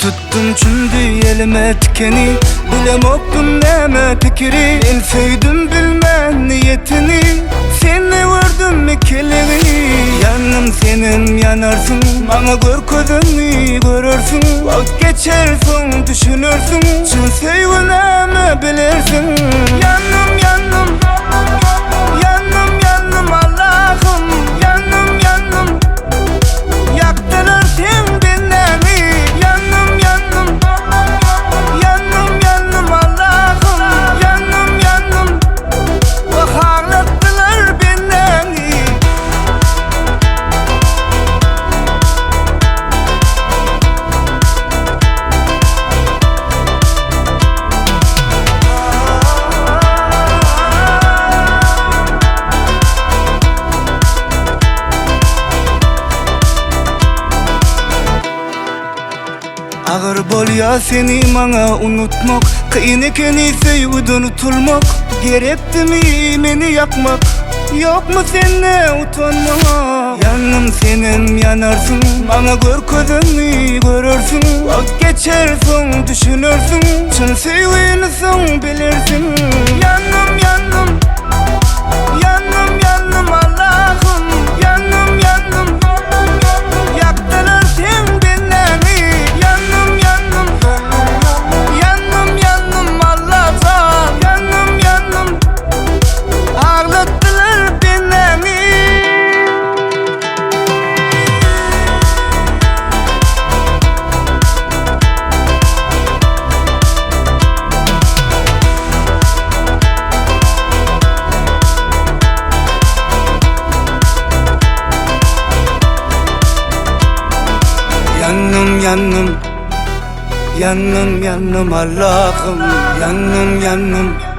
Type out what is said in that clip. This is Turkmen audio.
Tutdum çümdi elime tikeni Bilemokdum näme pikiri Men söýdüm bilmän niýetini Sende gördüm ikiligi Ýandym senem ýanarsyň Maňa görkezenni görersiň Wagt geçer soň düşünersiň Çyn söýgi näme bilersiň Ýandym ýandym Ýandym ýandym Allahym Ýandym ýandym Ýakdylar seň bendäňi Ýandym ýandym Ýandym ýandym Allahym Ýandym ýandym Wah aglatdylar bendäňi. Agyr bolýa seni maňa unutmak Kyn ekeni söýgüden utulmak Gerekdimi meni ýakmak Ýokmy sende utanmak Ýandym senem ýanarsyň Maňa görkezenmi görersiň Wagt geçer soň düşünersiň Çyn söýgini soň bilersiň Ýandym ýandym Ýandym ýandym Allahym Ýandym ýandym Ýakdylar seň bendäňi Ýandym ýandym Ýandym ýandym Allajan Ýandym ýandym Aglatdylar bendäňi. Ýandym ýandym Ýandym ýandym Allahym Ýandym ýandym.